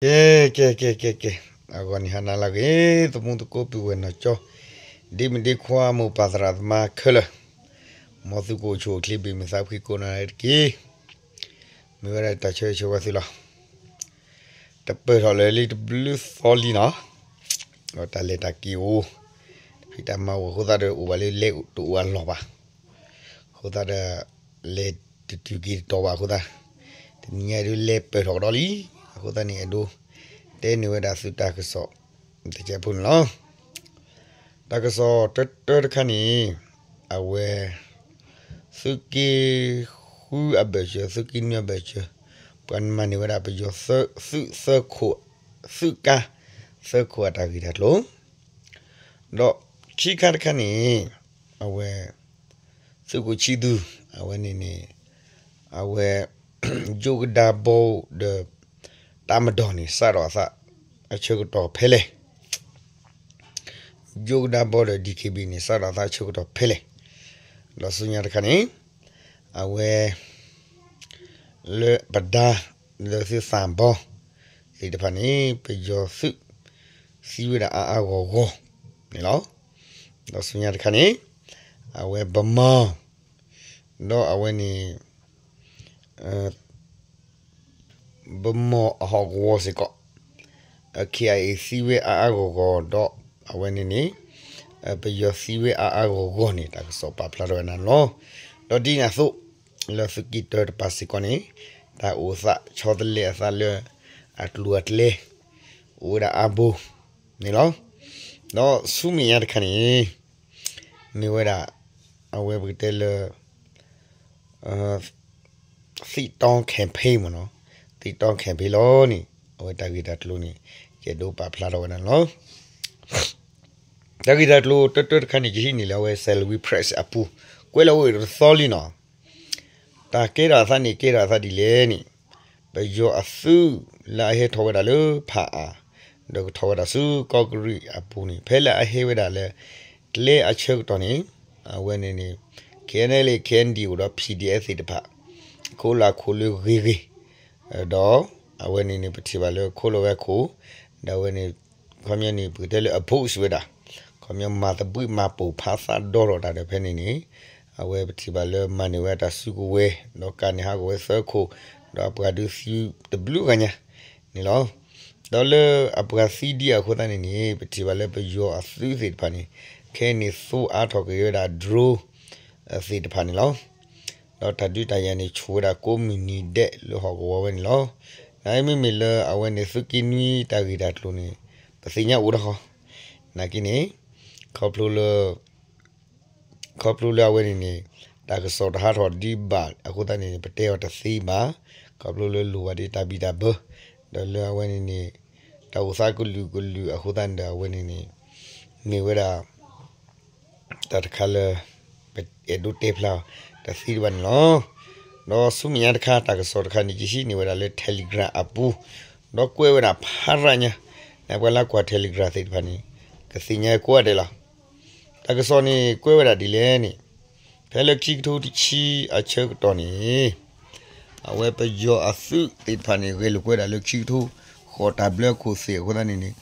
ကဲ ကဲ ကဲ ကဲ ကဲ, အဂီၢ်န့ၣ်ဟါနၤလၢအဂ့ၤ သမူသကိးပုၢ်ဝဲၢ်နီၢ်ကၠီ, ဒ့မုၣ်ဒ့ခွါ မိၢ်ပၢ်သရၣ်သမါခဲလၢာ်, မ်သုကအိၣ်ဆူၣ်အိၣ်ချ့ဘၣ်မုာ်သးဖှံကိးနီၢ်ဂၤဒဲးတက့ၢ်. မ့ၢ်ဝဲဒၣ်တၢ်ဆၢဂ့ၤဆၢဝါသုလီၤ. တပၢၢ်ထီၣ်လၢာ်လံတဘျုးသီလံနီၤ, ဒီးတၢ်လဲၤတၢ်က့ၤအိၣ်, တၢ်ဖံးတၢ်မၤအိၣ်အဃိသတးဒီး အိၣ်ဘၣ်လၢလဲၤတအိၣ်အလီၢ်ဘၣ်. အဃိသတးဒီး လဲၤတတုၤက့ၤတတီၤဘၣ်အဃိသတး, တနံၤညါအံၤဒုးလဲၤပၢၢ်ထီၣ်ကဒီးလံ. အဃိသတးန့ၣ် အဲၣ်ဒိးတဲန့ၢ်ဝဲဒၣ်သုတၢ်ကစီၣ်တစဲးဖိန့ၣ်လီၤ. တၢ်ကစီၣ်တၢတၢတခါန့ၣ်, အဝဲ သုးက့ဃုအဘၢၣ်စၢၤ သုးက့နွံအဘၢၣ်စၢၤ, ပှၤမၤန့ၢ်ဝဲဒၣ်ပယီၤသုးသၢခိၣ်, သုးကါသၢခိၣ်အတၢ်ဂ့ၢ်တၢ်ကျိၤ, ဒီးခံခါတခါန့ၣ်, အဝဲ သုးခိၣ်ဆံသူ, အဝဲန့ၣ်န့ၣ်, အဝဲ ယိကဒါဘီဒီး တၢ်မၤဒီးန့ၣ် စးထီၣ်အသးအဆၢကတီၢ်ဖဲလဲၣ်. ယိကဒါဘီဒီး DKB န့ၣ် စးထီၣ်အသးအဆၢကတီၢ်ဖဲလဲၣ်. ဒီးဆူညါတခါန့ၣ်, အဝဲ လၢပဒါ လၢသုးသၣ်ဘီသ့ၣ်တဖၣ်န့ၣ် ပယီၤသုးသံဝဲဒၣ်အါအါဂီၢ်ဂီၢ်န့ၣ်လီၤ. ဒီးဆူညါတခါန့ၣ်, အဝဲဗမီၢ်, ဒီးအဝဲန့ၣ် ဗမီၢ်အဟီၣ်ကဝီၤစ့ၢ်ကီး, KIA သံဝဲအါအါဂီၢ်ဂီၢ် ဒီးအဝဲန့ၣ်န့ၣ်, ပယီၤသံဝဲအါအါဂီၢ်ဂီၢ်န့ၣ် တၢ်ကစီၣ်ပာ်ဖျါထီၣ်ဝဲဒၣ်န့ၣ်လီၤ. ဒီးဒ်န့ၣ်အသိး, လၢသုးက့တၢတပၤစ့ၢ်ကီးန့ၣ်, တၢ်အိၣ်သးဆီတလဲအသးလၢ အကျိၤအကျဲ အိၣ်ဝဲဒၣ်အါဘိန့ၣ်လီၤ. ဒီးဆူမဲာ်ညါတခါန့ၣ်, မ့ၢ်ဝဲဒၣ် အဝဲပကတဲလၢ သံၣ်တီ campaign မ့ၢ်နီၤ, သံၣ်တီ campaign လီၤန့ၣ် အဝဲတၢ်ဂ့ၢ်တၢ်ကျိၤန့ၣ် ယအဲၣ်ဒိးပာ်ဖျါထီၣ်ဝဲဒၣ်န့ၣ်လီၤ. တၢ်ဂ့ၢ်တၢ်ကျိၤတၢတၢတခါန့ၣ် ယဟံးန့ၢ်လၢအဝဲ Salween Press အပူၤ, ကွဲးလီၤအိၣ်တသီလံနီၤ. တၢ်ကဲထီၣ်အသးန့ၣ် ကဲထီၣ်အသးဒ်လဲၣ်န့ၣ်, ပယီၤအသုးလၢအဟဲထီၣ်ဝဲဒၣ်လၢဖၣ်အၣ်, ဒီးကထီၣ်ဝဲဒၣ်ဆူကီၢ်ကရံၣ်အပူၤန့ၣ် ဖဲလၢအဟဲဝဲဒၣ်လၢ ကျဲအဆၢကတီၢ်န့ၣ်, အဝဲန့ၣ်န့ၣ် KNLA KNDO ဒီး PDF သ့ၣ်တဖၣ် ခိးလၢခိးလၢဂ့ၤဂ့ၤ, ဒီးအဝဲန့ၣ်န့ၣ် ပထံၣ်ဘၣ်လၢခိးလီၤဝဲအခိၣ်, ဒီးအဝဲန့ၣ် ခီပညီန့ၣ် ပကတဲလၢ oppose ဝဲဒၣ်, ခီပညီမၤသဘှံးမၤပိာ်ဖးသးဒီထီၣ်တၢ်ဒီးဖဲန့ၣ်န့ၣ်, အဝဲပထံၣ်ဘၣ်လၢမၤန့ၢ်ဝဲတၢ်စုကဝဲၤ, ဒီးကးန့ၢ်ဟးဂီၤဝဲသၢခိၣ်, ဒီးအပှၤဒုးသံတဘျုးဂၤညါန့ၣ်လီၤ. ဒီးလၢအပှၤသံဒ်အဃိသတးန့ၣ်န့ၣ် ပထံၣ်ဘၣ်လၢပယီၤအသုးသ့ၣ်တဖၣ်န့ၣ် ခဲအံၤန့ၣ်သိအါထီၣ်က့ၤဝဲဒၣ် drone သ့ၣ်တဖၣ်န့ၣ်လီၤ. ဒီးတၢ်ဒုးတၢ်ယၤန့ၣ် ဆူၣ်ဝဲဒၣ်ကိးမုၢ်နံၤဒဲးလၢဟီၣ်ကဝီၤဝဲန့ၣ်လီၤ. နမ့မ့ၢ်လၢအဝဲန့ၣ် သုးက့နွံတၢ်ဂ့ၢ်တၢ်ကျိၤန့ၣ် ပသ့ၣ်ညါအိၣ်ဒၣ်ဃီ, နာ်က့န့ၣ် ခီဖျိလၢ ခီဖျိလၢအဝဲန့ၣ်န့ၣ် တၢ်ကစီၣ်တဟးထီၣ်ဒံးဘၣ်အဃိသတးန့ၣ် ပတဲအီၤတသ့ဘၣ်, ခီဖျိလၢလိၣ်ဘၣ်ဒံးတၢ်ဘံၣ်တၢ်ဘၢ, ဒီးလၢအဝဲန့ၣ်န့ၣ် တၢ်အိၣ်သးကလုာ်ကလုာ်အဃိသတးန့ၣ်ဒီးအဝဲန့ၣ်န့ၣ် မ့ၢ်ဝဲဒၣ် တၢ်တခါလၢ ပအဲၣ်ဒိးတဲဖျါအီၤ တသ့ဒံးဘၣ်န့ၣ်လီၤ. ဒီးဆူမဲာ်ညါတခါ တၢ်ကစီၣ်တခါန့ၣ် ယဟံးန့ၢ်ဝဲဒၣ်လၢ Telegram အပူၤ, ဒီးကွဲးဝဲဒၣ်ဖးရၣ်ညါ, နပှၤလၢကွၢ် Telegram သ့ၣ်တဖၣ်န့ၣ် ကသ့ၣ်ညါကိးဂၤဒဲးလီၤ. တၢ်ကစီၣ်န့ၣ် ကွဲးဝဲဒၣ်ဒ်လဲၣ်န့ၣ်, ဖဲလၢခံကထိတဆံအဆၢကတီၢ်န့ၣ် အဝဲပယီၤအသုးသ့ၣ်တဖၣ်န့ၣ် ဂဲၤလိာ်ကွဲဒၣ်လၢခံကထိဃိးတၢ်ဘျၢခိၣ်သ့ၣ်အဃိသတးန့ၣ်န့ၣ်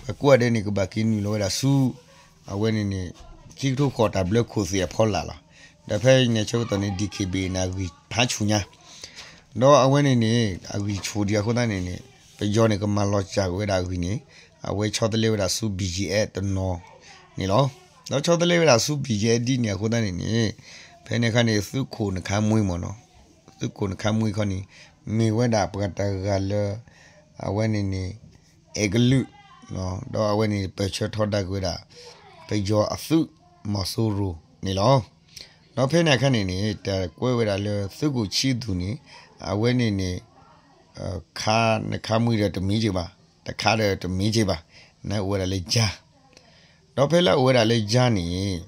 ပှၤကိးဂၤဒဲးန့ၣ် ကဘၣ်က့ၤနုာ်လီၤဝဲဒၣ်ဆူ အဝဲန့ၣ်န့ၣ် ခံကထိဃိးတၢ်ဘျၢခိၣ်သ့ၣ်အဖီလာ်လီၤ. ဒီးဖဲန့ၣ်အဆၢကတီၢ်န့ၣ် DKBA န့ၣ် အဂံၢ်ဖးဆူၣ်ညါ ဒီးအဝဲန့ၣ်န့ၣ် အဂံၢ်ဆူၣ်ဒံးအဃိသတးန့ၣ်န့ၣ် ပယီၤန့ၣ် ကမၤလီၤစၢ်ကွံာ်ဝဲဒၣ်အဂံၢ်န့ၣ် အဝဲဆီတလဲဝဲဒၣ်ဆူ BGF တနီၤန့ၣ်လီၤ. ဒီးဆီတလဲဝဲဒၣ်ဆူ BGF ဒ်န့ၣ်အဃိသတးန့ၣ်န့ၣ် ဖဲန့ၣ်အခါန့ၣ် သုးခိၣ်နခါမှံမ့ၢ်နီၤ, သုးခိၣ်နခါမှံခီန့ၣ် မ့ၢ်ဝဲဒၣ်ပှၤတဂၤလၢ အဝဲန့ၣ်န့ၣ် အဲၣ်ကလုာ် ဒီးအဝဲန့ၣ် ပၢၢ်ဆၢထီဒါကွံာ်ဝဲဒၣ် ပယီၤအသုးမီၤစိရိၤန့ၣ်လီၤ. ဒီးဖဲန့ၣ်အခါန့ၣ်န့ၣ် တၢ်ကွဲးဝဲဒၣ်လၢသုးခိၣ်ဆံသူန့ၣ် အဝဲန့ၣ်န့ၣ် ခါနခါမှံဒီးတမ့ၢ်က့ၤဘၣ်, တခါဒီးတမ့ၢ်က့ၤဘၣ်, နအိၣ်ဝဲဒၣ်လၢယါ ဒီးဖဲလၢအအိၣ်ဝဲဒၣ်လၢယါန့ၣ်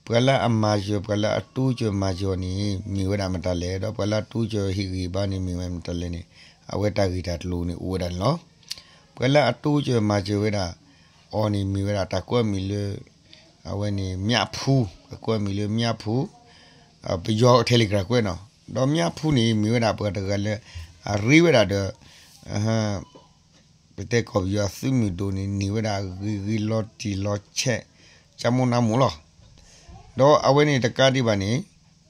ပှၤလၢအမၤစၢၤ ပှၤလၢအတိစၢၤမၤစၢၤန့ၣ် မ့ၢ်ဝဲဒၣ်မတၤလဲၣ်, ဒီးပှၤလၢအတိစၢၤဟ့ၣ်ဂံၢ်ဘါန့ၣ် မ့ၢ်ဝဲမတၤလဲၣ်န့ၣ် အဝဲတၢ်ဂ့ၢ်တၢ်ကျိၤန့ၣ်အိၣ်ဝဲဒၣ်န့ၣ်လီၤ. ပှၤလၢအတိစၢၤမၤစၢၤဝဲဒၣ်အီၤန့ၣ် မ့ၢ်ဝဲဒၣ်တၢ်ကွဲးမံၤလၢ အဝဲန့ၣ် မြတ်ဖူး, အကွဲးမံၤလၢ မြတ်ဖူး, ပယီၤ Telegram ကွဲးနီၤ, ဒီး မြတ်ဖူးန့ၣ် မ့ၢ်ဝဲဒၣ်ပှၤတဂၤလၢ အရ့ဝဲဒၣ်ဒီး ပတဲကီၢ်ပယီၤအသုးမုၢ်ဒိၣ်န့ၣ် န့ၢ်ဝဲဒၣ်ဂ့ၤဂ့ၤလီၤတံၢ်လီၤဆဲး ကၠါမိၢ်နါမိၢ်လီၤ. ဒီးအဝဲန့ၣ်တကးဒံးဘၣ်န့ၣ်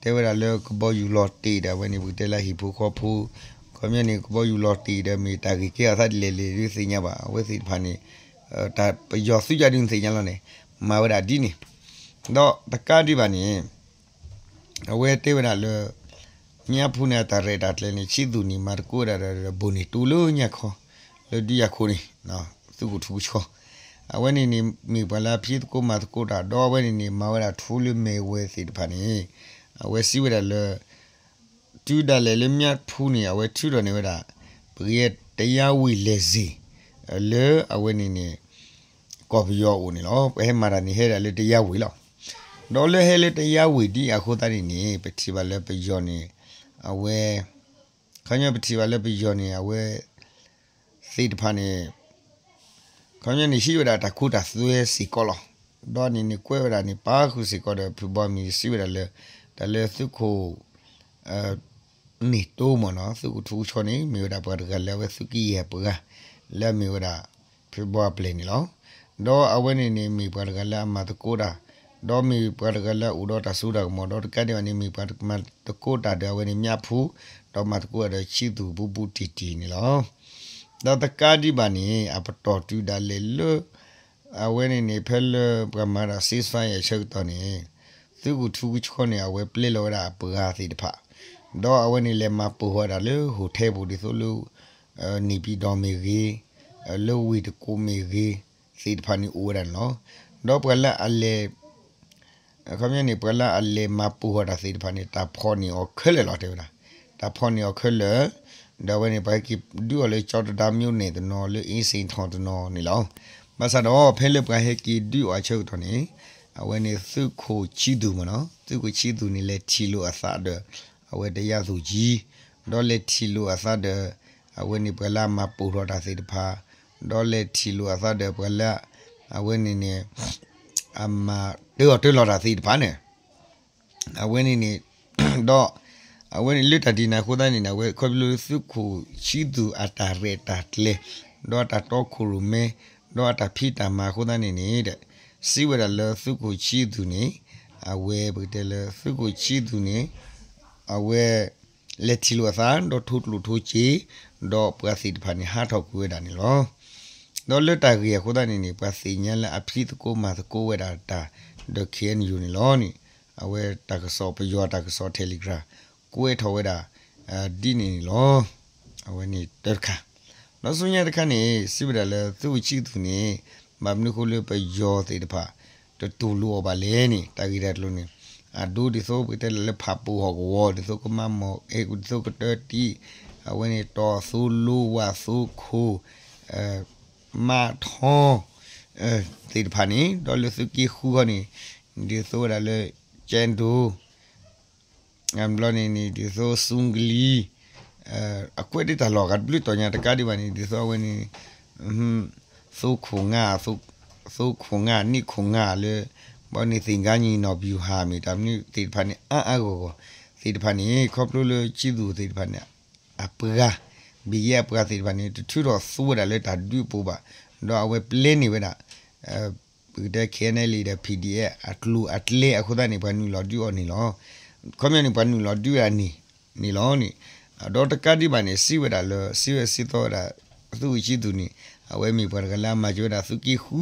တဲဝဲဒၣ်လၢကဘီယူၤလီၤတံၢ်ဒီး အဝဲန့ၣ်ပကတဲလၢဟံၣ်ဖိဃီဖိ ခီပညီန့ၣ် ကဘီယူၤလီၤတံၢ်ဒီးမ့ၢ်တၢ်ဂ့ၢ်ကဲထီၣ်သးဒ်လဲၣ်လဲၣ်ဒုးသ့ၣ်ညါဘၣ် အဝဲသ့ၣ်တဖၣ်န့ၣ် တၢ်ပယီၤသုးကါဒုးသ့ၣ်ညါလီၤန့ၣ် မၤဝဲဒၣ်ဒ်န့ၣ် ဒီးတကးဒံးဘၣ်န့ၣ် အဝဲတဲဝဲဒၣ်လၢ မၠၣ်ဖူန့ၣ်အတၢ်ရဲၣ်တၢ်ကျဲၤန့ၣ် ဆံးသူၣ်န့ၣ် မၤသကိးဝဲဒၣ်ဒီး ဘိၣ်န့ၢ်တိလၢညါခီ လၢဒုးယၤခိၣ်န့ၣ် သုးခိၣ်ထူကဆှီ အဝဲန့ၣ်န့ၣ် မ့ၢ်ပှၤလၢအဖံးသကိးမၤသကိးတၢ် ဒီးအဝဲန့ၣ်န့ၣ် မၤဝဲဒၣ်ထူလၢမဲာ်ဝဲသ့ၣ်တဖၣ်န့ၣ် အဝဲစံးဝဲဒၣ်လၢ တုၤဒၣ်လဲာ်လၢမၠၣ်ဖူန့ၣ် အဝဲထုးထီၣ်န့ၢ်ဝဲဒၣ် ပကတဲ တရားဝင်လည်စင် လၢအဝဲန့ၣ်န့ၣ် ကီၢ်ပယီၤအအိၣ်န့ၣ်လီၤ. ပှၤဟဲမၤတၢ်န့ၣ် ဟဲဒၣ်လၢတရားဝင်လီၤ. ဒီးလၢဟဲလၢတရားဝင်ဒ်အဃိသတးန့ၣ်န့ၣ် ပထံၣ်ဘၣ်လၢပယီၤန့ၣ် အဝဲ ခီပညီပထံၣ်ဘၣ်လၢပယီၤန့ၣ် အဝဲ သ့ၣ်တဖၣ်န့ၣ် ခီပညီန့ၣ် ဟံးဝဲဒၣ်တၢ်ခိတၢ်သွဲစ့ၢ်ကီးလီၤ. ဒီးန့ၣ်န့ၣ်ကွဲးဝဲဒၣ်န့ၣ် ပာ်ဃုာ်စ့ၢ်ကီးဒီး ဖုဘီမုၢ်စံးဝဲဒၣ်လၢ တၢ်လၢသုးခိၣ် န့ၢ်တိမ့ၢ်နီၤ သုးခိၣ်ထူကဆှီန့ၣ် မ့ၢ်ဝဲဒၣ်ပှၤတဂၤလၢအဝဲသုးက့ယဲၢ်ပှၤ လၢအမ့ၢ်ဝဲဒၣ် ဖုဘီအပျဲၢ်န့ၣ်လီၤ. ဒီးအဝဲန့ၣ်န့ၣ် မ့ၢ်ပှၤတဂၤလၢအမၤသကိးတၢ် ဒီးမ့ၢ်ပှၤတဂၤလၢအအိၣ်ဒီးတၢ်စိတၢ်ကမီၤ ဒီးတကးဒံးဘၣ်န့ၣ် မ့ၢ်ပှၤမၤသကိးတၢ်ဒီးအဝဲန့ၣ်မၠၣ်ဖူ ဒီးမၤသကိးတၢ်ဒီးဆံးသူၣ်ဘူးဘူးတံၢ်တံၢ်န့ၣ်လီၤ. ဒီးတကးဒံးဘၣ်န့ၣ် အပတီၢ်တုၤဒၣ်လဲာ်လၢ အဝဲန့ၣ်န့ၣ် ဖဲလၢပှၤမၤတၢ် ceasefire အဆၢကတီၢ်န့ၣ် သုးခိၣ်ထူကဆှီန့ၣ် အဝဲပျဲလီၤဝဲဒၣ်အပှၤသ့ၣ်တဖၣ် ဒီးအဝဲန့ၣ်လဲၤမၤပိာ်ဃီဒၣ်လၢ hotel ပူၤဒ်သိးလၢ န့ၣ်ပံၤဒီမ့ၢ်ဂ့ၤ လၢဝ့ၢ်တကိးမ့ၢ်ဂ့ၤ သ့ၣ်တဖၣ်န့ၣ်အိၣ်ဝဲဒၣ်န့ၣ်လီၤ. ဒီးပှၤလၢအလဲၤ အခီပညီန့ၣ် ပှၤလၢအလဲၤမၤပိာ်ဃီတၢ်သ့ၣ်တဖၣ်န့ၣ် တၢ်ဖီၣ်န့ၢ်အီၤခဲလၢာ်လီၤ တဲဝဲဒၣ်. တၢ်ဖီၣ်န့ၢ်အီၤခဲလၢာ် ဒီးအဝဲန့ၣ် ပှၤဟဲက့ၤဒုးအီၤလၢ ကၠီတဒါမျိန့ၣ်တနီၤ လၢအ့စ့ၣ်ထီၣ်တနီၤန့ၣ်လီၤ. ဘၣ်ဆၣ်ဒီး ဖဲလၢပှၤဟဲက့ၤဒုးအီၤအဆၢကတီၢ်န့ၣ် အဝဲန့ၣ်သုးခိၣ်ဆံးသူၣ်မ့ၢ်နီၤ သုးခိၣ်ဆံးသူၣ်န့ၣ် လဲၤထံၣ်လိာ်အသးဒီး အဝဲတယၣ်သူၣ်ကံ ဒီးလဲၤထံၣ်လိာ်အသးဒီး အဝဲန့ၣ်ပှၤလၢအမၤပိာ်ထီၣ်တၢ်သ့ၣ်တဖၣ် ဒီးလဲၤထံၣ်လိာ်အသးဒီးပှၤလၢ အဝဲန့ၣ်န့ၣ် အမၤတၢအီၣ်တၢလီၤတၢ်သ့ၣ်တဖၣ်န့ၣ် အဝဲန့ၣ်န့ၣ် ဒီး အဝဲန့ၣ်လၢတၢ်ဒ်န့ၣ်အဃိသတးန့ၣ် အဝဲခီဖျိလၢသုးခိၣ်ဆံးသူၣ်အတၢ်ရဲၣ်တၢ်ကျဲၤ ဒီးအတၢ်တီခိၣ်ရိၣ်မဲ ဒီးအတၢ်ဖံးတၢ်မၤအဃိသတးန့ၣ်န့ၣ် စံးဝဲဒၣ်လၢသုးခိၣ်ဆံးသူၣ်န့ၣ် အဝဲပကတဲလၢသုးခိၣ်ဆံးသူၣ်န့ၣ် အဝဲ လဲၤထံၣ်လိာ်အသး ဒီးထိၣ်ကျိၣ်ထိၣ်စ့ ဒီးပှၤသ့ၣ်တဖၣ်န့ၣ် ဟးထီၣ်ကွံာ်ဝဲဒၣ်န့ၣ်လီၤ. ဒီးလၢတၢ်ဂ့ၢ်အဃိသတးန့ၣ်န့ၣ် ပှၤသ့ၣ်ညါလၢအဖံးသကိးမၤသကိးဝဲဒၣ်တၢ် ဒီး ခ့ၣ်အဲၣ်ယူၣ်န့ၣ်လီၤန့ၣ် အဝဲတၢ်ကစီၣ်ပယီၤတၢ်ကစီၣ် Telegram ကွဲးထီၣ်ဝဲဒၣ် ဒ်န့ၣ်န့ၣ်လီၤ. အဝဲန့ၣ်တၢတခါ ဒီးဆူညါတခါန့ၣ် စံးဝဲဒၣ်လၢသုးခိၣ်ဆံးသူၣ်န့ၣ် ဘၣ်မနုၤအဃိလၢပယီၤသ့ၣ်တဖၣ် တတူၢ်လိာ်အီၤဘၣ်လဲၣ်န့ၣ် တၢ်ဂ့ၢ်တၢ်ကျိၤန့ၣ် အဒိဒ်သိးပကတဲလၢလၢဖးပိာ်ဟီၣ်ကဝီၤ ဒ်သိးကမၤမီၢ်အဲ ဒ်သိးကတၢတံၢ် အဝဲန့ၣ်တီၢ်သိလိဝၣ်သိခိၣ် မးထီ သ့ၣ်တဖၣ်န့ၣ် ဒီးလၢသုးက့ဃုခီန့ၣ် ဒ်သိးဝဲဒၣ်လၢ ကၠဲဒိ အဘျီန့ၣ်န့ၣ် ဒ်သိးစူကလံၤ အကွဲးဒ်တၢ်လီၢ်ဂၤတဘျုးတီၢ်ညါတကးဒံးဘၣ်န့ၣ် ဒ်သိးအဝဲန့ၣ် သိခိၣ်ငါ သိခိၣ်ငါ နံၣ်ခိၣ်ငါလၢ ဘီန့ၣ်သ့ၣ်ကါညီနီၢ်ပျူၤဟၣ်မ့ၢ်တၢ်မနုၤသ့ၣ်တဖၣ်န့ၣ် အါအါဂီၢ်ဂီၢ် သ့ၣ်တဖၣ်န့ၣ် ခီဖျိလၢဆံးသူၣ်သ့ၣ်တဖၣ်န့ၣ် အပှၤ ဘံၣ်ယဲၢ်အပှၤသ့ၣ်တဖၣ်န့ၣ် တထုးထီၣ်သူဝဲဒၣ်လၢတၢ်ဒုးအပူၤဘၣ် ဒီးအဝဲပျဲန့ၢ်ဝဲဒၣ် ပကတဲ ခ့ၣ်အဲၣ်ယူၣ် ဒီး ပီၣ်အ့ၣ်အ့ၣ် အကျိၤအကျဲအဃိသတးန့ၣ် ပှၤနုာ်လီၤဒုးအီၤန့ၣ်လီၤ. ခီပညီန့ၣ် ပှၤနုာ်လီၤဒုးဝဲဒၣ်န့ၣ်န့ၣ်လီၤန့ၣ် ဒီးတကးဒံးဘၣ်န့ၣ် စံးဝဲဒၣ်လၢ စံးဝဲစံးသီဝဲဒၣ် သုးခိၣ်ဆံးသူၣ်န့ၣ် အဝဲမ့ၢ်ပှၤတဂၤလၢအမၤစၢၤဝဲဒၣ်သုးက့ဃု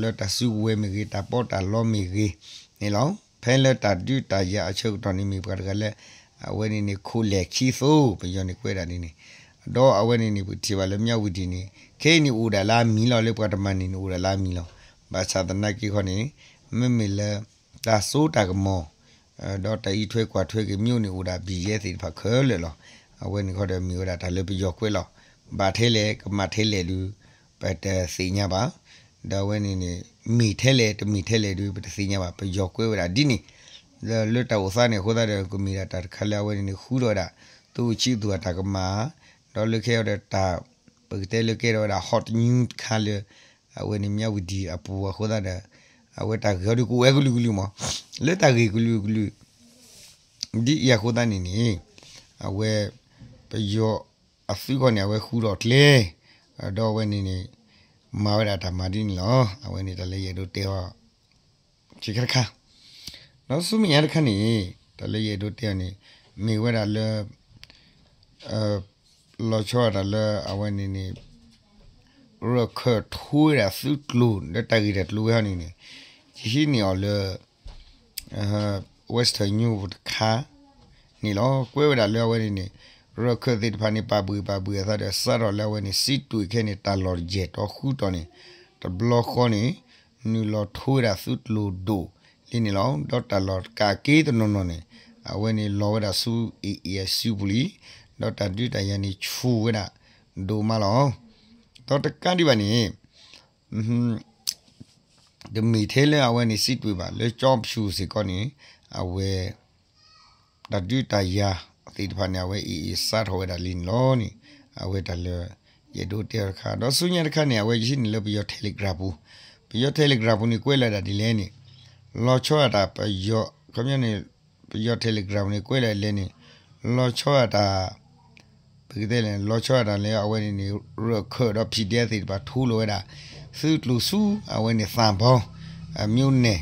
လၢတၢ်စုကဝဲၤမ့ၢ်ဂ့ၤ တၢ်ပီးတၢ်လီမ့ၢ်ဂ့ၤန့ၣ်လီၤ. ဖဲလၢတၢ်ဒုးတၢ်ယၤအဆၢကတီၢ်န့ၣ် မ့ၢ်ပှၤတဂၤလၢ အဝဲန့ၣ်န့ၣ် ခိၣ်လဲၢ်ခံသိ ပယီၤန့ၣ်ကွဲးဒၣ်န့ၣ်န့ၣ် ဒီးအဝဲန့ၣ်န့ၣ် ပထံၣ်ဘၣ်လၢမၠၣ်ဝတံၤန့ၣ် ခဲအံၤန့ၣ်အိၣ်ဒၣ်လၢအမံၤလီၤ လၢပှၤတမၤန့ၣ်န့ၣ်အိၣ်ဒၣ်လၢအမံၤလီၤ. ဘၣ်ဆၣ်သနာ်က့ခီန့ၣ် မ့မ့ၢ်လၢ တၢ်စိတၢ်ကမီၤ ဒီးတၢ်အံးထွဲကွၢ်ထွဲက့ၤ မ့ၢ်အိၣ်န့ၣ်အိၣ်ဒၣ်ဘံၣ်ယဲၢ်သ့ၣ်တဖၣ်ခဲလၢာ်လီၤ. အဝဲန့ၣ်ခီဒီးမ့ၢ်ဝဲဒၣ်တၢ်လၢပယီၤကွဲးလီၤ. ဘၣ်ထဲလဲၣ် ကမၣ်ထဲလဲၣ်ဒုး ပတသ့ၣ်ညါဘၣ်. ဒီးအဝဲန့ၣ်န့ၣ် မ့ၢ်ထဲလဲၣ် တမ့ၢ်ထဲလဲၣ်ဒုး ပတသ့ၣ်ညါဘၣ်. ပယီၤကွဲးဝဲဒၣ်ဒ်န့ၣ် လၢတၢ်အိၣ်သးန့ၣ်အဃိသတးဒီး ကမ့ၢ်ဒၣ်တၢ်တခါလၢအဝဲန့ၣ်န့ၣ် ဃုထီၣ်ဝဲဒၣ် သုးခိၣ်ဆံးသူၣ်အတၢ်ကမၣ် ဒီးလၢခဲအံၤဒီးတၢ် ပကတဲလၢကဲထီၣ်ဝဲဒၣ် hot news တခါလၢ အဝဲန့ၣ်မၠၣ်ဝတံၤအပူၤအဃိသတးဒီး အဝဲတၢ်ဂ့ၢ်အီၤဒုးကအိၣ်ဝဲကလုာ်ကလုာ်မး လၢတၢ်ဂ့ၢ်ကလုာ်ကလုာ် ဒ်အံၤအဃိသတးန့ၣ်န့ၣ် အဝဲ ပယီၤအသုးခီန့ၣ် အဝဲဃုထီၣ်ကျဲ ဒီးအဝဲန့ၣ်န့ၣ် မၤဝဲဒၣ်တၢ်မၤဒ်န့ၣ်လီၤ. အဝဲန့ၣ်တၢ်လၢယအဲၣ်ဒိးတဲအီၤ ဆံခါတခါ, ဒီးဆူမဲာ်ညါတခါန့ၣ် တၢ်လၢယအဲၣ်ဒိးတဲအီၤန့ၣ် မ့ၢ်ဝဲဒၣ်လၢ လီၤဆီဒၣ်တၢ်လၢအဝဲန့ၣ်န့ၣ် ရၢၢ်ခၢၣ်ထိဝဲဒၣ်သုးကျိၤလၢတၢ်ဂ့ၢ်တၢ်ကျိၤဝဲဟီန့ၣ်န့ၣ် ယဟံးန့ၢ်အီၤလၢ Western News တခါန့ၣ်လီၤ. ကွဲးဝဲဒၣ်လၢအဝဲန့ၣ်န့ၣ် ရၢၢ်ခၢၣ်သ့ၣ်တဖၣ်န့ၣ် ပာ်ဘှံးပာ်ဘှံးအသးဒီး စးထီၣ်လၢအဝဲန့ၣ် စံးတွ့ၣ်ခဲန့ၣ် တၢ်လီၢ်တယဲၢ်တီဃုတီၢ်န့ၣ် တဘျီဃီန့ၣ် နုာ်လီၤထိဝဲဒၣ်သုးကျိၤဒိၣ်လံန့ၣ်လီၤ. ဒီးတၢ်လီၢ်တကးက့တနီၤနီၤန့ၣ် အဝဲန့ၣ်လီၤဝဲဒၣ်ဆူ အ့ၣ်အ့ၣ် အစုပူၤလံ. ဒီးတၢ်ဒုးတၢ်ယၤန့ၣ်ဆူၣ်ဝဲဒၣ်ဒိၣ်မးလီၤ. ဒီးတကးဒံးဘၣ်န့ၣ် တမ့ၢ်ထဲလၢအဝဲန့ၣ်စံးတွ့ၣ်ဘၣ် လၢကၠီဖၠူၣ်စ့ၢ်ကီးန့ၣ် အဝဲ တၢ်ဒုးတၢ်ယၤသ့ၣ်တဖၣ်န့ၣ် အဝဲအ့ၣ်အ့ၣ်စးထီၣ်ဝဲဒၣ်လံန့ၣ်လီၤန့ၣ် အဝဲတၢ်လၢ ယအဲၣ်ဒိးတဲအီၤတခါ ဒီးဆူညါတခါန့ၣ် အဝဲယဟံးန့ၢ်လၢပယီၤ Telegram ပူၤ, ပယီၤ Telegram ပူၤန့ၣ် ကွဲးလီၤဒၣ်ဒ်လဲၣ်န့ၣ် လီၤဆီဒၣ်တၢ်ပယီၤ ခီပညီန့ၣ် ပယီၤ Telegram န့ၣ် ကွဲးလီၤဒ်လဲၣ်န့ၣ် လီၤဆီဒၣ်တၢ် ပကတဲလဲၣ် လီၤဆီဒၣ်တၢ်လၢအဝဲန့ၣ်န့ၣ် ရၢၢ်ခၢၣ်ဒီး PDF သ့ၣ်တဖၣ်ထိလီၤဝဲဒၣ် သုးကျိၤဆူ အဝဲန့ၣ်သၣ်ဘီ အမျိုးနယ်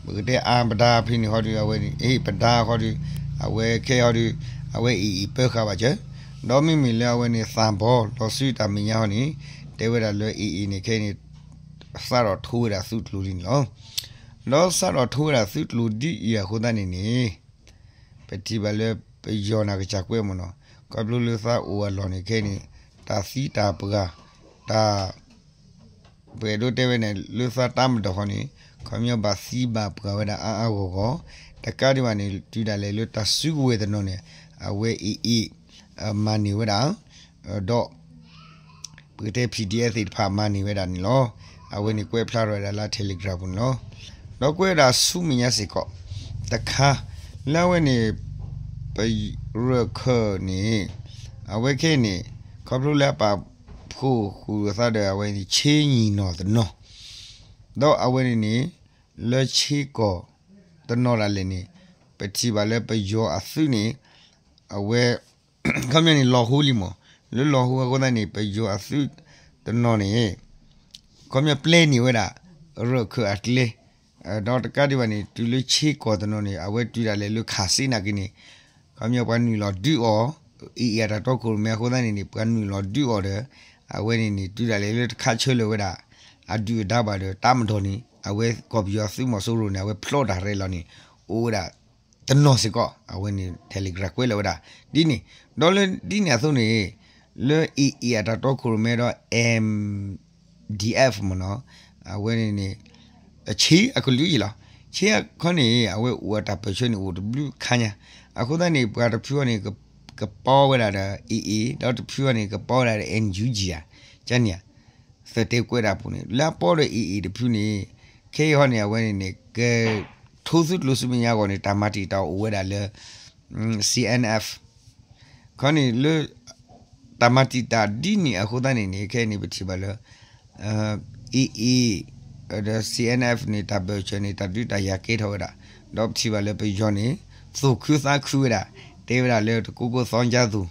ပကတဲအါပဒါဖဲန့ၣ်ဟီဒီး အဝဲန့ၣ် အ့ၣ်ပဒါဟီဒီး အဝဲခဲဟီဒီး အဝဲအ့ၣ်အ့ၣ်ပၢဃာ်ဘၣ်စၢၤ, ဒီးမ့မ့ၢ်လၢအဝဲန့ၣ်သၣ်ဘီ လီၤဆူတၢ်မဲာ်ညါဟီန့ၣ် တဲဝဲဒၣ်လၢအ့ၣ်အ့ၣ်န့ၣ်ခဲအံၤန့ၣ် စးထီၣ်ထိဝဲဒၣ်သုးကျိၤလံန့ၣ်လီၤ. ဒီးစးထီၣ်ထိဝဲဒၣ်သုးကျိၤဒ်အံၤအဃိသတးန့ၣ်န့ၣ် ပထံၣ်ဘၣ်လၢပယီၤန့ၣ်ကစၢ်ကွဲးမ့ၢ်နီၤ ခီဖျိလၢသးအိၣ်အလီၢ်န့ၣ်ခဲအံၤန့ၣ် တၢ်သံတၢ်ပှၢ် တၢ် ပအဲၣ်ဒိးတဲဝဲန့ၣ် လၢသးတၢ်မၤဒီးဃီန့ၣ် ခီပညီဘၣ်သံဘၣ်ပှၢ်ဝဲဒၣ်အါအါဂီၢ်ဂီၢ်, တကးဒံးဘၣ်န့ၣ် တုၤဒၣ်လဲာ်လၢတၢ်စုကဝဲၤတနီၤန့ၣ် အဝဲအ့ၣ်အ့ၣ် မၤန့ၢ်ဝဲဒၣ် ဒီး ပကတဲ PDF သ့ၣ်တဖၣ်မၤန့ၢ်ဝဲဒၣ်န့ၣ်လီၤ. အဝဲန့ၣ်ကွဲးဖျါထီၣ်ဝဲဒၣ်လၢ Telegram ပူၤန့ၣ်လီၤ. ဒီးကွဲးဝဲဒၣ်ဆူမဲာ်ညါစ့ၢ်ကီး တခါ လၢအဝဲန့ၣ် ပရၢၢ်ခၢၣ်န့ၣ် အဝဲခဲအံၤန့ၣ် ခီဖျိလၢအပာ်ဖှိၣ်ဃုာ်အသးဒီးအဝဲန့ၣ် ဆ့ညံၣ်နီၢ်တနီၤ ဒီးအဝဲန့ၣ်န့ၣ် လၢဆ့ကီၢ်တနီၤဒၣ်လဲာ်န့ၣ် ပထံၣ်ဘၣ်လၢပယီၤအသုးန့ၣ် အဝဲ ခီပညီန့ၣ် လီၤဟိလံမး, လၢလီၤဟိအဃိသတးန့ၣ် ပယီၤအသုးတနီၤန့ၣ် ခီပညီပျဲန့ၢ်ဝဲဒၣ် ရၢၢ်ခၢၣ်အကျဲ, ဒီးတကးဒံးဘၣ်န့ၣ် တုၤလၢဆ့ကီၢ်တနီၤန့ၣ် အဝဲတုၤဒၣ်လဲာ်လၢခးစ့နာ်က့န့ၣ် ခီပညီပှၤနုာ်လီၤဒုးအီၤ, အ့ၣ်အ့ၣ်အတၢ်တီခိၣ်ရိၣ်မဲအဃိသတးန့ၣ်န့ၣ် ပှၤနုာ်လီၤဒုးအီၤဒီး အဝဲန့ၣ်န့ၣ် တုၤဒၣ်လဲာ်လၢတခးဆၢလၢၤဝဲဒၣ် အဒုၣ်အဒါဘၣ်ဒီး တၢ်မၤဒီးန့ၣ် အဝဲကီၢ်ပယီၤသုးမီၤစိရိၤန့ၣ် အဝဲဖျီတၢ်ရဲၣ်လီၤန့ၣ် အိၣ်ဝဲဒၣ် တနီၤစ့ၢ်ကီး အဝဲန့ၣ် Telegram ကွဲးလီၤဝဲဒၣ် ဒ်န့ၣ်, ဒီးလၢဒ်န့ၣ်အသိးန့ၣ် လၢအ့ၣ်အ့ၣ်အတၢ်တီခိၣ်ရိၣ်မဲဒီး MDF မ့ၢ်နီၤ, အဝဲန့ၣ်န့ၣ် ဆ့အကလုာ်ယံၤလီၤ. ဆ့အခီန့ၣ် အဝဲအိၣ်အတၢ်ပၢၢ်ဆၢန့ၣ်အိၣ်တဘျုးခါညါ, အဃိသတးန့ၣ် ပှၤတဖုအီၤန့ၣ် ကပီဝဲဒၣ်ဒီး အ့ၣ်အ့ၣ် ဒီးတဖုအီၤန့ၣ် ကပီဝဲဒၣ်ဒီး NUG ဧါ, ကန့ၣ်ဧါ သတဲကွဲးဒၣ်ပူၤန့ၣ် လၢအပီဒီးအ့ၣ်အ့ၣ်တဖုန့ၣ် ခဲအံၤဟီန့ၣ် အဝဲန့ၣ်န့ၣ် ကထိသုးကျိၤဆူမဲာ်ညါအဂီၢ်န့ၣ် တၢ်မၤတံာ်တာ်အိၣ်ဝဲဒၣ်လၢ CNF ခီန့ၣ်လၢ တၢ်မၤတံာ်တာ်ဒ်န့ၣ်အဃိသတးန့ၣ်န့ၣ် ခဲအံၤန့ၣ် ပထံၣ်ဘၣ်လၢ အ့ၣ်အ့ၣ် ဒီး CNF န့ၣ် တၢ်ဘၢၣ်စၢၤန့ၣ် တၢ်ဒုးတၢ်ယၤကဲထီၣ်ဝဲဒၣ်, ဒီးပထံၣ်ဘၣ်လၢပယီၤန့ၣ် သူၣ်ခုသးခုဝဲဒၣ်, တဲဝဲဒၣ်လၢတကိးကိးသီကၠါသူၣ်,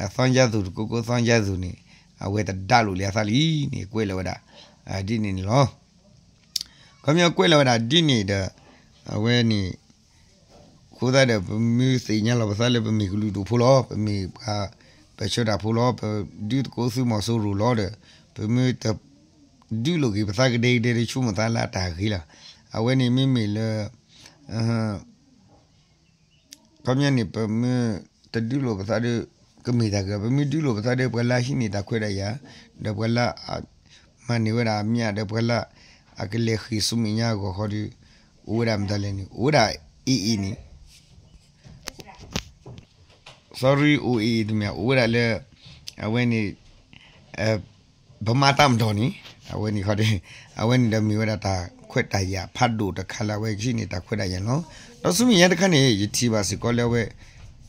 သီကၠါသူၣ် တကိးကိးသီကၠါသူၣ်န့ၣ် အဝဲတဒါလိာ်လၢအသးလံန့ၣ် ကွဲးလီၤဝဲဒၣ် ဒ်န့ၣ်န့ၣ်လီၤ. ခီပညီကွဲးလီၤဝဲဒၣ်ဒ်န့ၣ်ဒီး အဝဲန့ၣ် အဃိသတးဒီး ပမ့ၢ်သ့ၣ်ညါလီၤပသးလၢပမ့ၢ်ကလုာ်ဒူၣ်ဖိလီၤ, ပမ့ၢ်ပှၤပၢၢ်ဆၢတၢ်ဖိလီၤ, ပဒုးသကိးသုးမီၤစိရိၤလီၤဒီး ပမ့ၢ်တဒုးလိာ်က့ၤပသးကဒဲကဒဲဒီး ဆိကမိၣ်သးလၢအတၢ်ဂ့ၤလီၤ. အဝဲန့ၣ်မ့မ့ၢ်လၢ ခီပညီန့ၣ် ပမ့ၢ်တဒုးလိာ်ပသးဒီး ကမ့ၢ်တၢ်ဂ့ၤ, ပမ့ၢ်ဒုးလိာ်ပသးဒီး ပှၤလၢဟံးန့ၢ်တၢ်ခွဲးတၢ်ယာ် ဒီးပှၤလၢ မၤန့ၢ်ဝဲဒၣ်အမျးဒီး ပှၤလၢအကလဲၤဃ့ၢ်ဆူမဲာ်ညါအဂီၢ်ဃီဒီး အိၣ်ဝဲဒၣ်မတၤလဲၣ်န့ၣ် အိၣ်ဝဲဒၣ်အ့ၣ်အ့ၣ်န့ၣ် sorry အိၣ်အ့ၣ်အ့ၣ်တမ့ၢ် အိၣ်ဝဲဒၣ်လၢ အဝဲန့ၣ် ဗမာ့တပ်မတော်န့ၣ် အဝဲန့ၣ်ဃီဒီး အဝဲန့ၣ်ဒီးမ့ၢ်ဝဲဒၣ်တၢ်ခွဲးတၢ်ယာ်ဖးဒိၣ်တခါလၢအဝဲကဟံးန့ၢ်တၢ်ခွဲးတၢ်ယာ်န့ၣ်လီၤ. ဒီးဆူမဲာ်ညါတခါန့ၣ် ယထံၣ်ဘၣ်စ့ၢ်ကီးလၢအဝဲ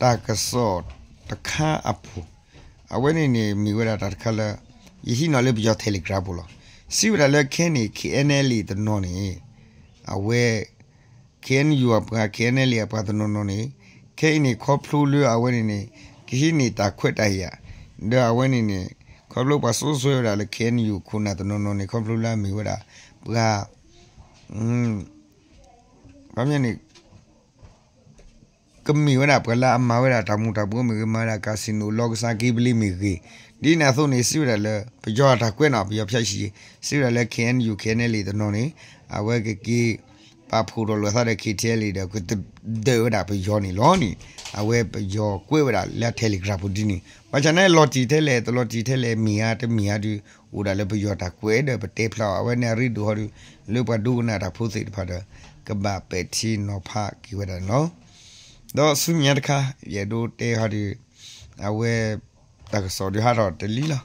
တၢ်ကစီၣ်တခါအပူၤ အဝဲန့ၣ်န့ၣ်မ့ၢ်ဝဲဒၣ်တၢ်တခါလၢ ယဟံးန့ၢ်လၢပယီၤ Telegram ပူၤလီၤ. စံးဝဲဒၣ်လၢခဲအံၤန့ၣ် KNLA တနီၤန့ၣ် အဝဲ KNU အပှၤ KNLA အပှၤတနီၤနီၤန့ၣ် ခဲအံၤန့ၣ် ခီဖျိလၢအဝဲန့ၣ်န့ၣ် ကဟံးန့ၢ်တၢ်ခွဲးတၢ်ယာ် ဒီးအဝဲန့ၣ်န့ၣ် ခ ခီဖျိပှၤစိစိဝဲဒၣ်လၢ ခ့ၣ်အဲၣ်ယူၣ် ခိၣ်နၢ်တနီၤနီၤန့ၣ် ခီဖျိလၢအမ့ၢ်ဝဲဒၣ် ပှၤ ခီပညီန့ၣ် ကမ့ၢ်ဝဲဒၣ်ပှၤလၢအမၤဝဲဒၣ်တၢ်မူၤတၢ်ဘှီးမ့ၢ်ဂ့ၤ, မၤဝဲဒၣ် casino လီကဆါ gambling မ့ၢ်ဂ့ၤ, ဒ်န့ၣ်အသိးန့ၣ် စံးဝဲဒၣ်လၢ ပယီၤအတၢ်ကွဲးနီၤ ပယီၤဖၠၣ်ဆံး စံးဝဲဒၣ်လၢ ခ့ၣ်အဲၣ်ယူၣ် ခ့ၣ်အဲၣ်လ့ၣ် တနီၤန့ၣ် အဝဲကက့ၤ ပာ်ဖှိၣ်ထီၣ်လိာ်သးဒီး ခ့ၣ်ထံလ့ၣ် ဒီးကတဒၢးဝဲဒၣ်ပယီၤန့ၣ်လီၤန့ၣ် အဝဲပယီၤကွဲးဝဲဒၣ်လၢ Telegram ပူၤဒ်န့ၣ် ဘၣ်ဆၣ်န့ၣ် လီၤတံၢ်ထဲလဲၣ် တလီၤတံၢ်ထဲလဲၣ် မ့ၢ်ဧါတမ့ၢ်ဧါဒုး အိၣ်ဒၣ်လၢပယီၤတၢ်ကွဲးဒီးပတဲဖျါအီၤ အဝဲန့ၣ်အရ့ဒိၣ်ဟီဒုး လၢပှၤဒိကနၣ်တၢ်ဖိသ့ၣ်တဖၣ်ဒီး ကဘၣ်ပဲာ်ထံနီၤဖးက့ၤဝဲဒၣ်န့ၣ်လီၤ. ဒီးဆူမဲာ်ညါတခါ ယအဲၣ်ဒိးတဲဟီဒုး အဝဲ တၢ်ကစီၣ်ဒုးဟးထီၣ်တလံလီၤ.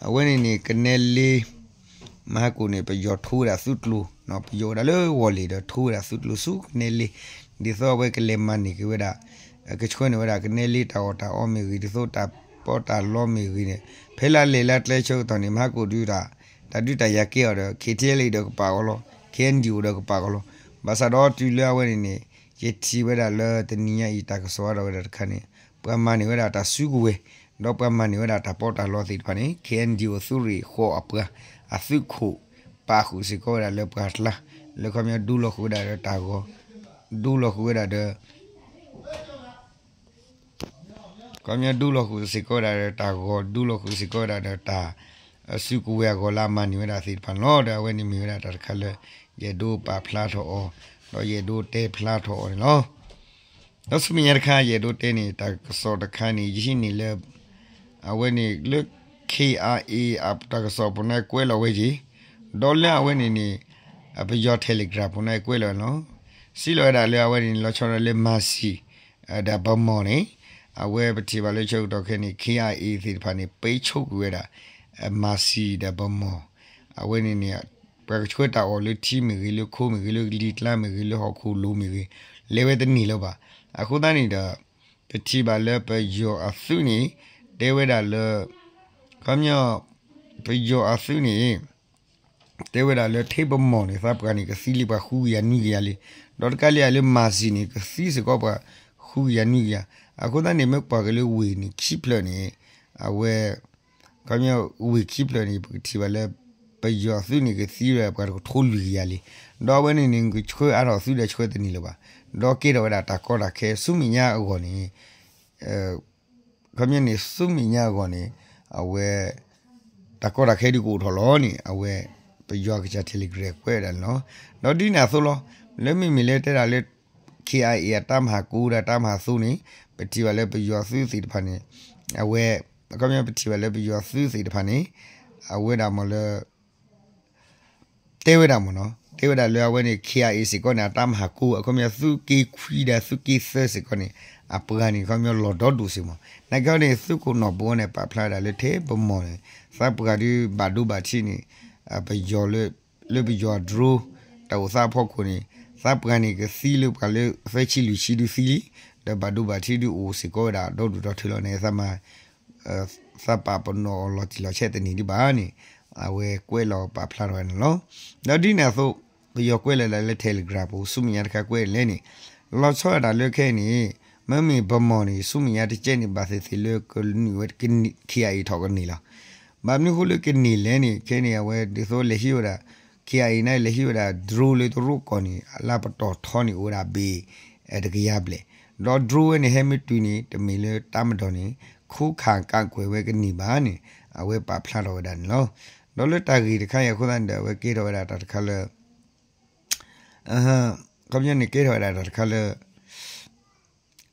အဝဲန့ၣ်န့ၣ် ကနဲလ့ မဟါကိၣ်န့ၣ် ပယီၤထိဝဲဒၣ်သုးကျိၤ, ပယီၤအိၣ်ဒၣ်လၢဝီၢ်လ့ၣ်ဒီးထိဝဲဒၣ်သုးကျိၤဆူကနဲလ့, ဒ်သိးအဝဲကလဲၤမၤန့ၢ်က့ၤဝဲဒၣ် ကဆှၢန့ၢ်ဝဲဒၣ်ကနဲလ့တၢ်အီၣ်တၢ်အီမ့ၢ်ဂ့ၤ, ဒ်သိးတၢ်ပီးတၢ်လီမ့ၢ်ဂ့ၤန့ၣ် ဖဲလၢအလဲၤလၢကျဲဆၢကတီၢ်န့ၣ် မဟါကိၣ်ဒုးတၢ် တၢ်ဒုးတၢ်ယၤကဲအီၤဒီး ခ့ၣ်ထံလ့ၣ်ဒီးကပာ်အီၤလီၤ, ခ့ၣ်အဲၣ်ယူၣ်ဒီးကပာ်အီၤလီၤ. ဘၣ်ဆၣ်ဒီးတုၤလၢအဝဲန့ၣ်န့ၣ် ယထံၣ်ဝဲဒၣ်လၢတနံၤညါအံၤ တၢ်ကစီၣ်ဟးထီၣ်ဝဲဒၣ်တခါန့ၣ် ပှၤမၤန့ၢ်ဝဲဒၣ်တၢ်စုကဝဲၤ ဒီးပှၤမၤန့ၢ်ဝဲဒၣ်တၢ်ပီးတၢ်လီသ့ၣ်တဖၣ်န့ၣ် ခ့ၣ်အဲၣ်ယူၣ် သုးရ့ၣ်ဃီအပှၤ အသုးခိၣ် ပာ်ဃုာ်စ့ၢ်ကီးဝဲဒၣ်လၢပှၤကျါ လၢခီပညီဒူလီၤဃုာ်ဝဲဒၣ်ဒီးတၢ်ဂီၤ ဒူလီၤဃုာ်ဝဲဒၣ်ဒီး ခီပညီဒူလီၤဃုာ်စ့ၢ်ကီးဝဲဒၣ်ဒီးတၢ်ဂီၤ ဒူလီၤဃုာ်စ့ၢ်ကီးဝဲဒၣ်ဒီးတၢ် စုကဝဲၤအဂီၢ်လၢအမၤန့ၢ်ဝဲဒၣ်သ့ၣ်တဖၣ်န့ၣ်လီၤ. ဒီးအဝဲန့ၣ်မ့ၢ်ဝဲဒၣ်တၢ်တခါလၢ ယအဲၣ်ဒိးပာ်ဖျါထီၣ်အီၤ ဒီးယအဲၣ်ဒိးတဲဖျါထီၣ်အီၤန့ၣ်လီၤ. ဒီးဆူမဲာ်ညါတခါ ယအဲၣ်ဒိးတဲန့ၣ် တၢ်ကစီၣ်တခါန့ၣ် ယဟံးန့ၢ်လၢ အဝဲန့ၣ်လၢ ခ့ၣ်အဲၣ်အ့ၣ် အတၢ်ကစီၣ်ပူၤန့ၣ်ကွဲးလီၤဝဲက့ၤ ဒီးလၢအဝဲန့ၣ်န့ၣ် ပယီၤ Telegram ပူၤန့ၣ်ကွဲးလီၤဝဲန့ၣ်လီၤ. စံးလီၤဝဲဒၣ်လၢအဝဲန့ၣ်န့ၣ် လီၤဆီဒၣ်လၢ မၤစံၤ ဒီးဗန်းမော်န့ၣ် အဝဲပထံၣ်ဘၣ်လၢဆၢကတီၢ်ခဲအံၤန့ၣ် ခ့ၣ်အဲၣ်အ့ၣ် သ့ၣ်တဖၣ်န့ၣ် ပိတ်ဆို့ကွံာ်ဝဲဒၣ် မၤစံၤဒီးဗန်းမော် အဝဲန့ၣ်န့ၣ် ပှၤကဆှၢတၢ်အီၣ်လၢထံမ့ၢ်ဂ့ၤ လၢခိမ့ၢ်ဂ့ၤ လၢလံာ်ကျါမ့ၢ်ဂ့ၤ လၢဟီၣ်ခိၣ်လိၤမ့ၢ်ဂ့ၤ လဲၤဝဲတန့ၢ်လၢၤဘၣ်. အဃိသတးန့ၣ်ဒီး ပထံၣ်ဘၣ်လၢပယီၤအသုးန့ၣ် တဲဝဲဒၣ်လၢ ခီပညီ ပယီၤအသုးန့ၣ် တဲဝဲဒၣ်လၢထဲဗန်းမော်န့ၣ် သးပှၢ်န့ၣ် ကသံလံပှၤဃုကယၤနွံကယၤလံ. ဒီးတကးလံလၢမၤစံၤန့ၣ် ကသံစ့ၢ်ကီးပှၤဃုကယၤနွံကယၤ. အဃိသတးန့ၣ် မ့ၢ်ကွၢ်က့ၤလၢဝ့ၢ်န့ၣ် ခံဖျၢၣ်န့ၣ် အဝဲ ခီပညီဝ့ၢ်ခံဖျၢၣ်န့ၣ် ပကထံၣ်ဘၣ်လၢ ပယီၤသုးန့ၣ် ကသံဝဲပှၤတကထိလွံၢ်ကယၤလံ. ဒီးအဝဲန့ၣ်န့ၣ် ကဆှၢအါထီၣ်သုးဒီးဆှၢတန့ၢ်လၢၤဘၣ်. ဒီးကဲထီၣ်ဝဲဒၣ်တၢ်ကီတၢ်ခဲ ဆူမဲာ်ညါအဂီၢ်န့ၣ် ခီပညီန့ၣ် ဆူမဲာ်ညါအဂီၢ်န့ၣ် အဝဲ တၢ်ကီတၢ်ခဲဒုးကအိၣ်ထီၣ်လီၤန့ၣ် အဝဲ ပယီၤကစၢ် Telegram ကွဲးဝဲဒၣ်န့ၣ်လီၤ. ဒီးဒ်န့ၣ်အသိးလီၤ. လၢမ့မ့ၢ်လၢတဲဒၣ်လၢ ခ့ၣ်အဲၣ်အ့ၣ် အတၢ်မၤဟးကိဒီးတၢ်မၤဟးသိန့ၣ် ပထံၣ်ဘၣ်လၢပယီၤသုးသ့ၣ်တဖၣ်န့ၣ် အဝဲ ခီပညီပထံၣ်ဘၣ်လၢပယီၤသုးသ့ၣ်တဖၣ်န့ၣ် အဝဲဒၣ်မ့ၢ်လၢ တဲဝဲဒၣ်မ့ၢ်နီၤ တဲဝဲဒၣ်လၢအဝဲန့ၣ် ခ့ၣ်အဲၣ်အ့ၣ် စ့ၢ်ကီးန့ၣ် အတၢ်မၤဟးကိ အခီပညီသုးက့ခွံဒီးသုးက့သၢစ့ၢ်ကီးန့ၣ် အပှၤန့ၣ် ခီပညီလီၤဒီဒူၣ်စ့ၢ်မ့ၢ်. နာ်က့န့ၣ် သုးခိၣ်နီၢ်ဘိန့ၣ် ပာ်ဖျါဝဲဒၣ်လၢထဲဗန်းမော်န့ၣ် သးပှၢ်ဒုးဘၣ်ဒိဘၣ်ထံးန့ၣ် ပယီၤလၢ လၢပယီၤ drone တၢ်အိၣ်သးအဖီခိၣ်န့ၣ် သးပှၢ်န့ၣ်ကသံလၢပှၤလၢသၢဆံလွံၢ်ဆံဒုးသံလံ ဒီးဘၣ်ဒိဘၣ်ထံးဒုးအိၣ်စ့ၢ်ကီးဝဲဒၣ်ဒီဒူၣ်ဒီထၢလီၤန့ၣ် သးမၤ သးပာ်ပနီၣ်အီၤလီၤတံၢ်လီၤဆဲးတန့ၢ်ဒံးဘၣ်န့ၣ် အဝဲကွဲးလီၤပာ်ဖျါထီၣ်ဝဲန့ၣ်လီၤ. ဒီးဒ်န့ၣ်အသိး ပယီၤကွဲးလီၤဒၣ်လၢ Telegram ပူၤ ဆူမဲာ်ညါတခါကွဲးလဲၣ်န့ၣ် လီၤဆီဒၣ်တၢ်လၢခဲအံၤန့ၣ် မ့မ့ၢ်ဗန်းမော်န့ၣ် ဆူမဲာ်ညါတကဲန့ၣ် ဘၣ်သ့ၣ်သ့ၣ်လၢကနုာ်ဝဲ ခ့ၣ်အဲၣ်အ့ၣ် ထီၣ်ကန့ၢ်လီၤ. ဘၣ်မနုၤဃိလၢကန့ၢ်လဲၣ်န့ၣ် ခဲအံၤန့ၣ် အဝဲဒ်သိးလဲၤဟံးဝဲဒၣ် ခ့ၣ်အဲၣ်အ့ၣ် န့ၣ် လဲၤဟံးဝဲဒၣ် drone လၢတရူးကီၢ်န့ၣ် အလၢပတီၢ်ထီန့ၣ် အိၣ်ဝဲဒၣ်ဘ့ၣ် တကယၤဘျဲၣ် ဒီး drone ဝဲန့ၣ် ဟဲမ့ၢ်တုၤန့ၣ် တမ့ၢ်လၢတၢ်မၤဒီးန့ၣ် ခိခၣ်ကးကွဲးဝဲကန့ၢ်ဘၣ်န့ၣ် အဝဲပာ်ဖျါထီၣ်ဝဲဒၣ်န့ၣ်လီၤ. ဒီးလၢတၢ်ဂ့ၢ်တခါအံၤအဃိသတးန့ၣ်ဒီး အဝဲကဲထီၣ်ဝဲဒၣ်တၢ်တခါလၢ ခီပညီန့ၣ် ကဲထီၣ်ဝဲဒၣ်တၢ်တခါလၢ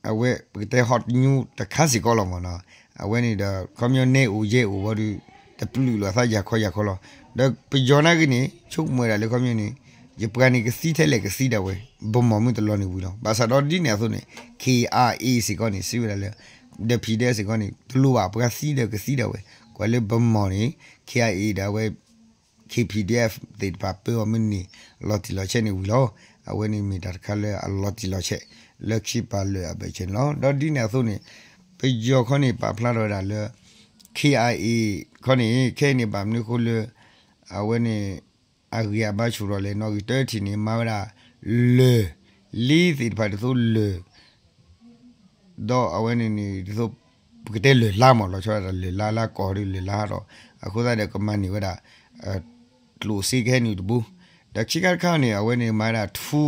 အဝဲပကတဲ hot news တခါစ့ၢ်ကီးလီၤမ့ၢ်နီၤ. အဝဲန့ၣ်ဒီး ခီပညီနဲအိၣ်ယဲအိၣ်ဝဲဒီး တပျုာ်လိာ်သးယၤခီယၤခီလီၤ. ဒီးပယီၤနာ်က့န့ၣ် ဆိကမိၣ်ဝဲဒၣ်လၢခီပညီန့ၣ် ယပှၤန့ၣ်ကသံထဲလဲၣ်ကသံဒၣ်ဝဲ ဗန်းမော်မ့ၢ်တလီၤန့ၣ်ဝံၤလီၤ. ဘၣ်ဆၣ်ဒီးဒ်န့ၣ်အသိးန့ၣ် ခ့ၣ်အဲၣ်အ့ၣ် စ့ၢ်ကီးန့ၣ် စံးဝဲဒၣ်လၢ ဒီး PDF စ့ၢ်ကီးန့ၣ် တလိၣ်ဘၣ်ပှၤသံဒီးကသံဒၣ်ဝဲ ကွၢ်လၢ ဗန်းမော် န့ၣ် ခ့ၣ်အဲၣ်အ့ၣ် ဒီးအဝဲ ခ့ၣ် PDF သ့ၣ်တဖၣ်ပၢအီၤမ့ၢ်န့ၢ် လီၤတံၢ်လီၤဆဲးန့ၣ်ဝံၤလီၤ. အဝဲန့ၣ်မ့ၢ်တၢ်တခါလၢအလီၤတံၢ်လီၤဆဲး လၢခံပာ်လၢအဘၢၣ်စၢၤန့ၣ်လီၤ. ဒီးဒ်န့ၣ်အသိးန့ၣ် ပယီၤခီန့ၣ် ပာ်ဖျါထီၣ်ဝဲဒၣ်လၢ ခ့ၣ်အဲၣ်အ့ၣ် ခီန့ၣ် ခဲအံၤန့ၣ် ဘၣ်မနုၤအဃိလၢ အဝဲန့ၣ် အဂံၢ်အဘါဆူၣ်ထီၣ်လဲၣ် နီၣ်ဂံၢ်တၢထံၣ်န့ၣ် မၤဝဲဒၣ် လၢၢ် လံသ့ၣ်တဖၣ်ဒ်သိးလၢၢ် ဒီးအဝဲန့ၣ်န့ၣ် ဒ်သိး ပကတဲလၢၢ်လါမ့ၢ် လီၤဆီဒၣ်တၢ်လၢၢ်လါလၢကီၢ်ဒုးလၢၢ်လါဒီး အဃိသတးဒီးကမၤန့ၢ်ဝဲဒၣ် ကျိၣ်စ့ကဟဲနုာ်တဘိ, ဒီးခံခါတခါန့ၣ် အဝဲန့ၣ်မၤဝဲဒၣ်ထူ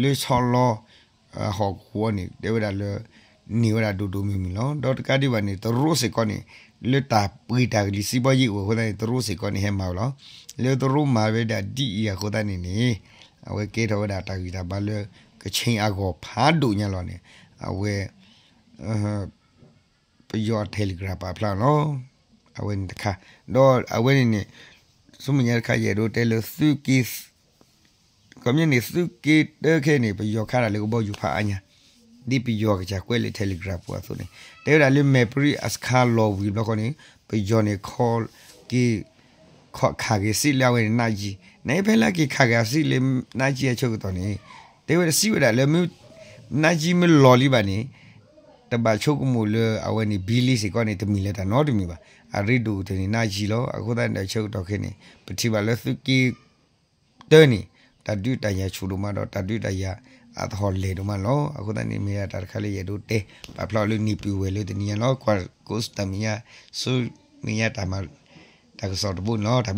လၢဆီလီ ဟီၣ်ကဝီၤန့ၣ် တဲဝဲဒၣ်လၢ န့ၢ်ဝဲဒၣ်ဒိၣ်ဒိၣ်မုၢ်မုၢ်လီၤ. ဒီးတကးဒံးဘၣ်န့ၣ် တရူးစ့ၢ်ကီးန့ၣ် လၢတၢ်ပှ့ၤတၢ်ကလံၤစံးဘီယ့ၣ်အိၣ်အဃိသတးန့ၣ် တရူးစ့ၢ်ကီးန့ၣ်ဟဲမၤဝဲလီၤ. လၢတရူးမၤဝဲဒၣ်ဒ်အံၤအဃိသတးန့ၣ်န့ၣ် အဝဲကဲထီၣ်ဝဲဒၣ်တၢ်ဂံၢ်တၢ်ဘါလၢ ကခ့ၣ်အဂီၢ်ဖးဒိၣ်ညါလီၤန့ၣ် အဝဲ ပယီၤ Telegram ပာ်ဖျါလီၤ. အဝဲန့ၣ်တခါ, ဒီးအဝဲန့ၣ်န့ၣ် ဆူမဲာ်ညါတခါ ယအဲၣ်ဒိးတဲလၢသုးက့ ခီပညီန့ၣ် သုးက့တၢခဲအံၤန့ၣ် ပယီၤခးတၢ်လၢကဘီယူၤဖးအါညါ, ဒ်ပယီၤကစၢ်ကွဲးလၢ Telegram ပူၤအသိးန့ၣ် တဲဝဲဒၣ်လၢမဲာ်ပြံအစခါလီၤဝံၤဘျီဃီန့ၣ် ပယီၤန့ၣ် ခီက့ၤ ခးဂ့ၤစ့လၢအဝဲန့ၣ် နးယံၤ, နအံၤဖဲလၢက့ၤခးဂ့ၤအစ့လၢ နးယံၤအဆၢကတီၢ်န့ၣ် တဲဝဲဒၣ်စံးဝဲဒၣ်လၢ နးယံၤမ့ၢ်လီၤလံဘၣ်န့ၣ် တဘၣ်ဆိကမိၣ်လၢအဝဲန့ၣ် ဘံလ့စ့ၢ်ကီးန့ၣ် တမ့ၢ်လၢတၢ်နီတမံၤဘၣ်. အရ့ဒိၣ်ကတၢၢ်န့ၣ် နးယံၤလီၤ. အဃိသတးန့ၣ်ဒီး ဆၢကတီၢ်ခဲအံၤန့ၣ် ပထံၣ်ဘၣ်လၢသုးက့တၢန့ၣ် တၢ်ဒုးတၢ်ယၤဆူၣ်ဒိၣ်မးဒီး တၢ်ဒုးတၢ်ယၤအသဟီၣ်လဲၢ်ဒိၣ်မးလီၤ. အဃိသတးန့ၣ် မ့ၢ်ဒၣ်တၢ်တခါလၢယအဲၣ်ဒိးတဲ ပာ်ဖျါအီၤလၢနံၣ်ပူၤဝဲလၢတနံၤညါလီၤ. ကွၢ်ကိးတၢ်မဲာ်ညါ ဆူမဲာ်ညါတၢ်မၤ တၢ်ကစီၣ်တဘိန့ၣ်လီၤ.